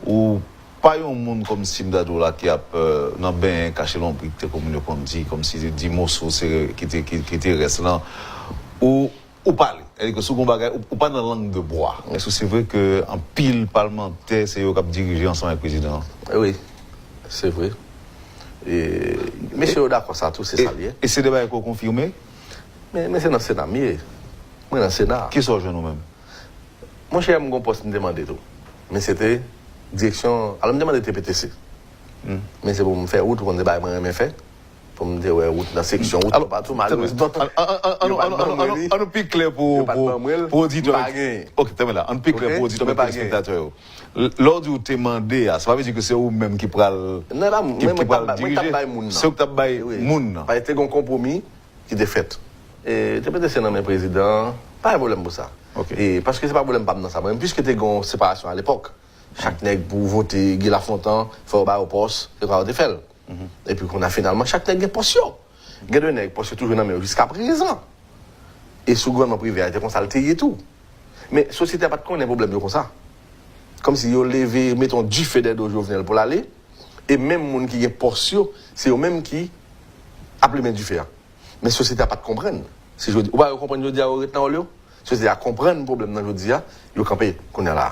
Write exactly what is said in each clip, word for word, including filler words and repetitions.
ou pa yon moun kòmsi m ta di w la ki ap euh, nan benyen kache lonbrik, tankou moun yo konn di, kòmsi di moso se ki te, ki, ki te rès lan. Ou, ou pale. Sètadi ke si w gen yon bagay, ou, ou pa nan lang de bwa. Èske se vre ke anpil palmantè se yo k ap dirije ansanm avèk prezidan an? Wi, se vre. E, mesye yo dakò sa tou, se sa l ye. E se de bagay ke w konfime? Men, men se nan Sena m ye. Mwen nan Sena. Kisa w jwenn ou menm? Monchè, m gon pòs m te mande tou. Men se te direksyon, alò m te mande T P T C. Men se pou m fè wout, ou konn se bagay mwen renmen fè. Pou m te wè wout nan seksyon, wout toupatou, malerezman. Yo pa t ban mwen li. Ann nou pi klè pou oditè. Ok, tanmen la. Ann pi klè pou oditè, pou telespèktatè yo. Lè w di w te mande a, sa pa vle di ke se ou menm ki pral ki pral dirije. Se ou k t ap bay moun nan. Paske te gen yon konpwomi ki te fèt. E, te mete se nan men prezidan an, pa gen pwoblèm pou sa. E, paske se pa pwoblèm pa m nan sa. Mwen, piske te gen yon separasyon alepòk, chak nèg pou vote Guy Lafontant, fò yo ba yo pòs, se konsa yo te fè l. Epi kounye a, finalman, chak nèg gen pòs yo. Gen de nèg, pòs yo toujou nan men yo jiska prezan. E sou gouvènman Privè a, e te konsa l te ye tou. Men, sosyete a pa t konnen pwoblèm yo konsa. Kòmsi yo leve, mete yon dife dèyè do Jovenel pou l ale, e menm moun ki gen pòs yo, se yo menm ki ap limen dife a. Men sosyete a pa t konprann. Se jodi, ou pa wè yo konprann jodi a, yo ret nan wòl yo? Sosyete a konprann pwoblèm nan jodi a, yo kanpe kounye a la.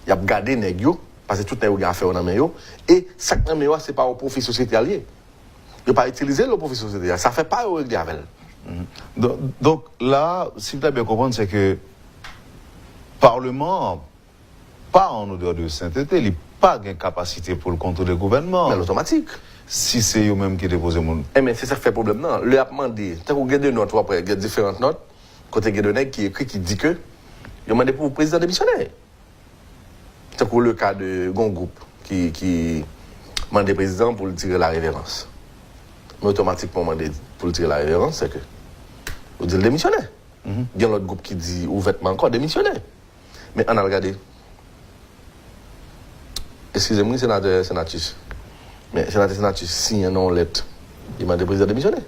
Y ap gade nèg yo, paske tout nèg yo gen afè yo nan men yo, e sa k nan men yo a, se pa o pwofi sosyete a l ye. Yo pa itilize l o pwofi sosyete a. Se afè pa yo yo regle avè l. Donk, donk la, si m ta byen konprann, se ke Paleman an pa an odè de sentete, li pa gen kapasite pou l kontwole gouvènman an. Men l otomatik. Si se yo menm ki depoze moun. Enben, se sa k fè pwoblèm nan. Lè y ap mande, tankou gen de nòt, w ap wè, gen diferan nòt, kote gen de nèg ki ekri, ki di ke yo mande pou prezidan demisyone. Tankou le ka de gon gwoup ki, ki mande prezidan pou l tire la reverans. Men otomatikman w mande pou l tire la reverans, se ke ou di l demisyone. Gen lòt gwoup ki di ouvètman ankò demisyone. Men ann al gade. Eskize m wi, senatè Senatus. Men senatè Senatus siyen nan yon lèt. Li mande prezidan demisyone.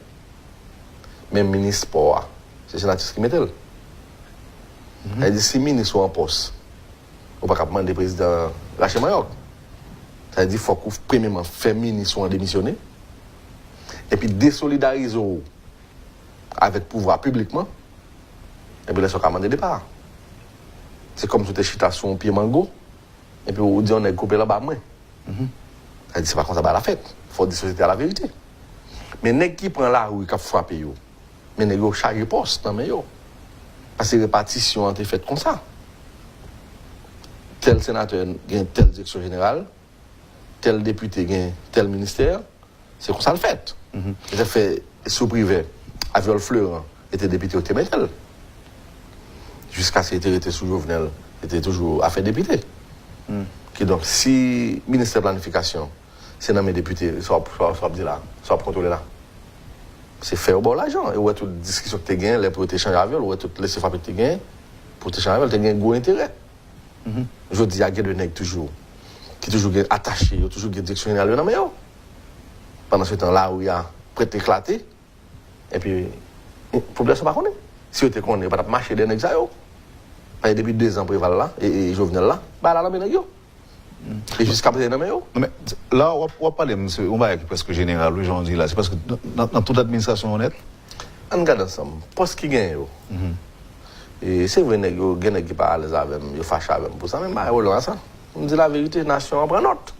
Men minis spò a, se Senatus ki mete l. Sa vle di, si minis ou an pòs, ou pa ka ap mande prezidan rache manyòk. Sa vle di, fòk ou premyèman fè minis ou an demisyone. Epi desolidarize w avèk pouvwa piblikman. Epi lè sa w ka mande depa. Se kòmsi w te chita sou yon pye mango, epi w di yon nèg koupe l anba mwen. Sa di se pa konsa bagay la fèt. Fò w di sosyete a laverite. Men nèg ki pran lari k ap frape yo, men nèg yo chaje pòs nan men yo. Paske repatisyon an te fèt konsa. Tèl senatè gen tèl direksyon jeneral, tèl depite gen tèl ministè, se konsa l fèt. Se sa k fè sou Privè, a vyòl Fleurant, e te depite yo te mete l. Jiskaske te rete sou Jovenel, e te toujou afè depite. Kidonk, si ministè planifikasyon, se nan men depite, sa w ap, sa w ap, sa w ap di la, sa w ap kontwole la. Se fè yo ba w lajan. E ou wè tout diskisyon ki te genyen, lè pou yo te chanje avyòl, ou wè tout lese frape ki te genyen, pou te chanje avyòl, te gen gwo enterè. Jodi a, gen de nèg toujou, ki toujou gen atache, yo toujou gen direksyon jeneral yo nan men yo. Pandan se tan, lari a prèt eklate, epi, popilasyon pa konnen. Si yo te konnen, yo pa t ap mache dèyè nèg sa yo. Paske depi dezan Preval la, e, e Jovenel la, bagay la nan men nèg yo. E jiska prezan nan men yo. Non, men, la, w ap, w ap pale m, se yon bagay ki prèske jeneral, wi, jan w di la. Se paske nan, nan, nan tout administrasyon yo nèt, Ann gade ansanm. Pòs ki genyen yo. E se vre, nèg yo, gen nèg ki pa alèz avè m, yo fache avè m pou sa, men m pa gen pwoblèm a sa. M di laverite, nasyon an pran nòt.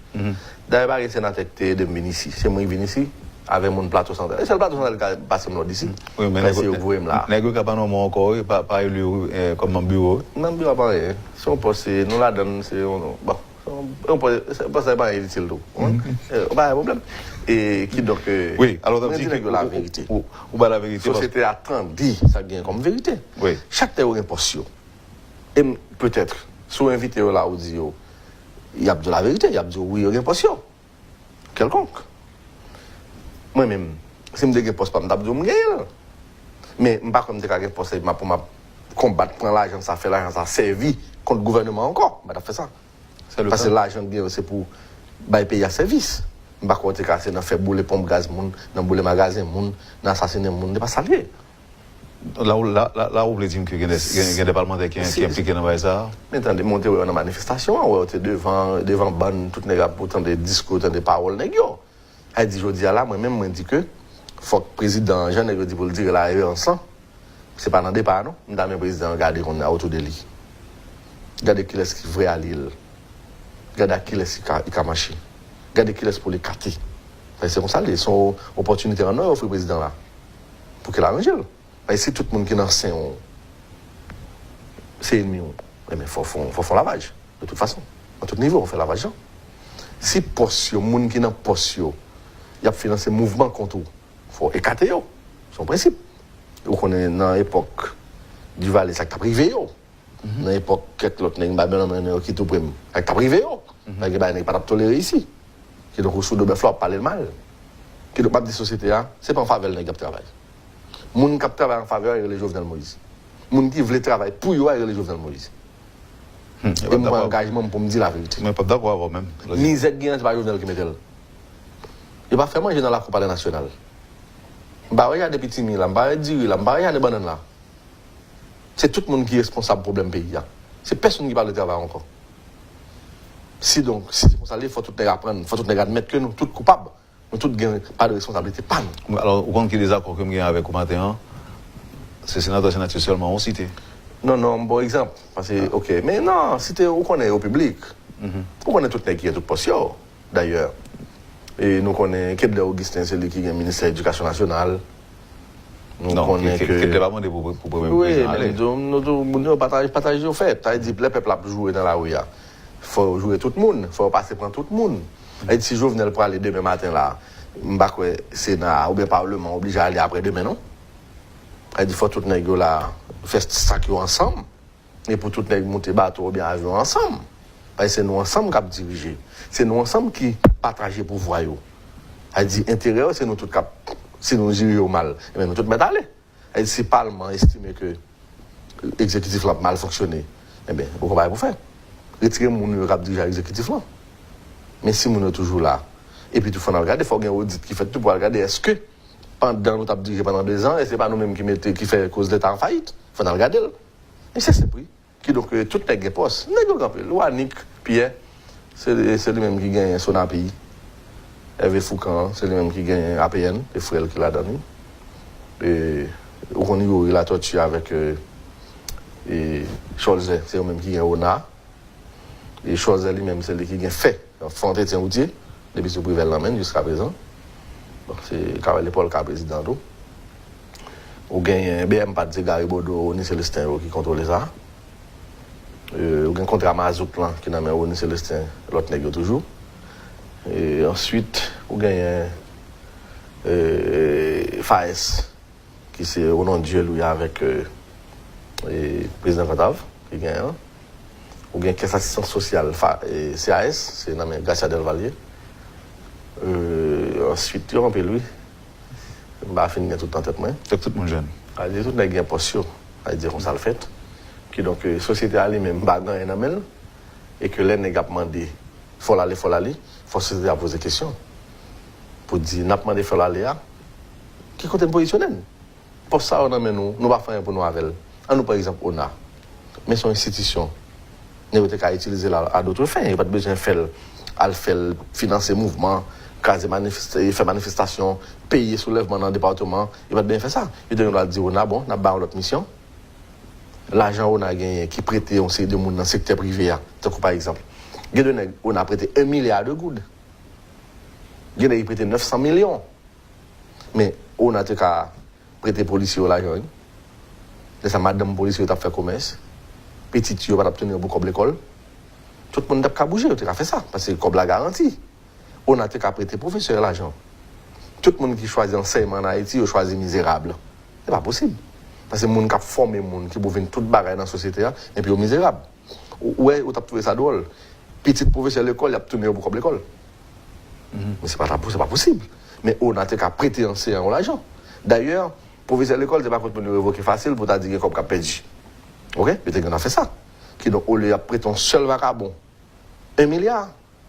Dayè, pa gen senatè ki te ede m vin isi. Se mwen ki vin isi, avè moun Plato Santral. E sèl Plato Santral ki ka pase m lòd isi. Paske yo voye m la. Nèg yo ka pa nonmen w ankò, wi, pa, pa eli w, eh, kòm manm biwo, wi. Manm biwo a pa anyen. Se yon pòs, se, nou ladann, se yon, bon. Yon pòs, pòs sa pa itil tou. Ou pa gen pwoblèm. E kidonk, mwen di nèg yo laverite. Sosyete a tande sa k genyen kòm verite. Chak nèg yo gen pòs yo. E petèt, si w envite yo la, ou di yo, y ap di w laverite, y ap di w wi, yo gen pòs yo. Kèlkonk. Mwen menm, si m te gen pòs pa m, m t ap di w m genyen l. Men m pa kwè m te ka gen pòs epi m ap, pou m ap konbat, pran lajan sa, fè lajan sa sèvi kont gouvèneman ankò. M pa t ap fè sa. Paske lajan k gen yo se pou bay peyi a sèvis. M pa kwè w te ka se nan fè boule ponp gaz moun, nan boule magazen moun, nan asasinen moun, se pa sa l ye. La, ou- la, la, la ou vle di m ke gen de, gen, gen de palmantè ki, ki enplike nan bagay sa a? Men tande, mwen te wè yo nan manifestasyon an, wè yo te devan, devan bann, tout nèg ap tande diskou, tande pawòl nèg yo. Sa di jodi a la, mwen menm, mwen di ke fòk prezidan, jan nèg yo di pou l dire la, reverans lan, se pa nan depa a non. M ta renmen prezidan an gade kounye a otou de li. Gade kilès ki vrè alye l. Gade ak kilès li ka, li ka mache. Gade kilès pou l ekate. Paske se konsa l ye. Se yon opòtinite an nò yo ofri prezidan la. Pou ke l aranje l. Paske si tout moun ki nan sen w se enmi w, enben fò, fò, fò fè yon lavaj. De tout fason. Nan tout nivo, fè lavaj lan. Si pòs yo, moun ki nan pòs yo, y ap finanse mouvman kont ou, fò w ekate yo. Se yon prensip. Ou konnen nan epòk Duvalier, sa k t ap rive yo. Nan epòk kèk lòt nèg, m pa menm nan men yo ki tou pre m. Sa k t ap rive yo. Sa gen bagay nèg pa t ap tolere isi. Kidonk, ou sou do bèf la, w ap pale l mal. Kidonk, m ap di sosyete a, se pa an favè l nèg y ap travay. Moun k ap travay an favè a, yo rele Jovenel Moïse. Moun ki vle travay pou yo a, yo rele Jovenel Moïse. E m pran angajman m pou m di laverite. Mwen p ap dakò avè w menm. Mizè k gen an, se pa Jovenel ki mete l. Yo pa fè manje nan lakou Palè Nasyonal. M pa wè jaden pitimi la, m pa wè diri la, m pa wè jaden bannann la. Se tout moun ki responsab pwoblèm peyi a. Se pèsonn ki pa vle travay ankò. Si donk, si se konsa l ye, fò tout nèg aprann, fò tout nèg admèt ke nou tout koupab. Nou tout gen pa de responsablite pa nou. Alò, ou konn ki dezakò ke m gen avèk ou maten an? Se senatè, senatris sèlman ou site. Non, non, m ba w egzanp. Paske, oke, men non, site, ou konnen yo piblik. Ou konnen tout nèg ki gen tout pòs yo. Dayè, e nou konnen Kedlè Augustin, se li ki gen ministè edikasyon nasyonal. Nou konnen ke Kedlè pa mande pou, pou premye prezidan ale. Wi, men nou tou, nou tou, moun yo pataj, pataj yo fèt. Sa vle di, lè pèp la ap joure nan lari a, fò yo joure tout moun, fò yo pase pran tout moun. Sa vle di, si Jovenel prale demen maten la, m pa kwè Sena a oubyen Palman an oblije ale apre demen, non. Sa vle di, fò tout nèg yo la fè sak yo ansanm. E pou tout nèg moute bato oubyen avyon ansanm. Paske se nou ansanm k ap dirije. Se nou ansanm ki pataje pouvwa yo. Sa di enterè yo, se nou tout k ap, si nou jere yo mal, ebyen nou tout mèt ale. Sa di si palman estime ke egzekitif lan ap mal fonksyone, ebyen, ou gon bagay pou fè. Retire moun yo k ap dirije egzekitif lan. Men si moun yo toujou la, epi tou fò n al gade, fò gen odit ki fèt tou pou al gade èske pandan nou t ap dirije pandan dezan, èske se pa nou menm ki mete, ki fè koz Leta an fayit? Fò n al gade l. Mesye Sempri. Kidonk, eh, tout nèg gen pòs. Nèg yo gen anpil. Ou Anik Pyè, se, se li menm ki genyen Sonapi. Ève Foukan, se li menm ki genyen A P N, e frè l ki ladan li. E, ou konn Youri Latòti avèk, eh, e, Cholzè, se yo menm ki gen Ona. E Cholzè li menm, se li ki gen fè. Fè antretyen woutye, depi sou Privèl nan menm jiska prezan. Bon, se Kavèl Epòl ka prezidan tou. Ou genyen B M P A T, se Gary Bodeau, Rony Célestin yo ki kontwole sa. E, ou gen kontra mazout lan ki nan men Rony Célestin, lòt nèg yo toujou. E answit, ou genyen, e, FAES, ki se Au nom de Dieu Louis avèk, e, e, prezidan Cantave, ki genyen an. Ou gen kès asistans sosyal, fa, e, C A S, se nan men Gracia Delval ye. E, answit, yo anpil, wi. M pa fin gen tout nan tèt mwen. Fòk tout moun jwenn. A di tout nèg gen pòs yo. A di konsa l fèt. Kidonk, e, sosyete a li menm pa gen anyen nan men l. E ke lè nèg ap mande, fò l ale, fò l ale, fò sosyete a poze kesyon. Pou di, n ap mande fò l ale a, ki kote n pozisyone n? Pòs sa yo nan men nou, nou pa fè anyen pou nou avè l. Ann nou pran egzanp Ona. Men se yon enstitisyon. Nèg yo te ka itilize l a, a dotre fen. Yo pa t bezwen fè l, al fè l finanse mouvman, kraze manifest-, fè manifestasyon, peye soulèvman nan depatman. Yo pa t bezwen fè sa. Yo te gen dwa di Ona, bon, n ap ba w lòt misyon. Lajan Ona genyen ki prete yon seri de moun nan sektè prive a, tankou pa egzanp, gen de nèg Ona prete en milya de goud. Gen nèg ki prete nèf san milyon. Men Ona te ka prete polisye yo lajan, wi. Lè sa, madanm polisye yo t ap fè komès. Pitit yo pa t ap tounen yo pou kòb lekòl. Tout moun t ap ka bouje, yo te ka fè sa, paske kòb la garanti. Ona te ka prete pwofesè lajan. Tout moun ki chwazi ansèyman ann Ayiti, yo chwazi mizerab. Se pa posib. Paske moun k ap fòme moun ki pou vin tout bagay nan sosyete a, epi yo mizerab. Ou, ou wè, ou t ap twouve sa dwòl. Pitit pwofesè lekòl, y ap tounen yo pou kòb lekòl. Men se pa ta, se pa posib. Men Ona te ka prete anseyan yo lajan. Dayè, pwofesè lekòl, se pa kot moun yo revoke fasil pou ta di gen kòb k ap pèdi. Oke? Yo te gen dwa fè sa. Kidonk, olye y ap prete yon sèl vakabon en milya,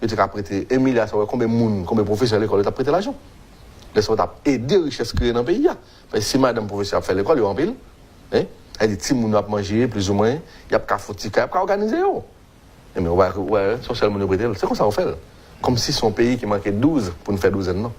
yo te ka prete en milya, sa wè konbyen moun, konbyen pwofesè lekòl yo t ap prete lajan. Lè sa, yo t ap ede richès kreye nan peyi a. Paske si madanm pwofesè ap fè lekòl, yo anpil, Hein? Sa vle di, timoun yo ap manje, plizoumwen, y ap ka fè yon ti kay, y ap ka òganize yo. Ebyen, ou wè, ou wè, se yon sèl moun yo prete l. Se konsa yo fè l. Kòmsi se yon peyi ki manke douz pou n fè douzèn nan.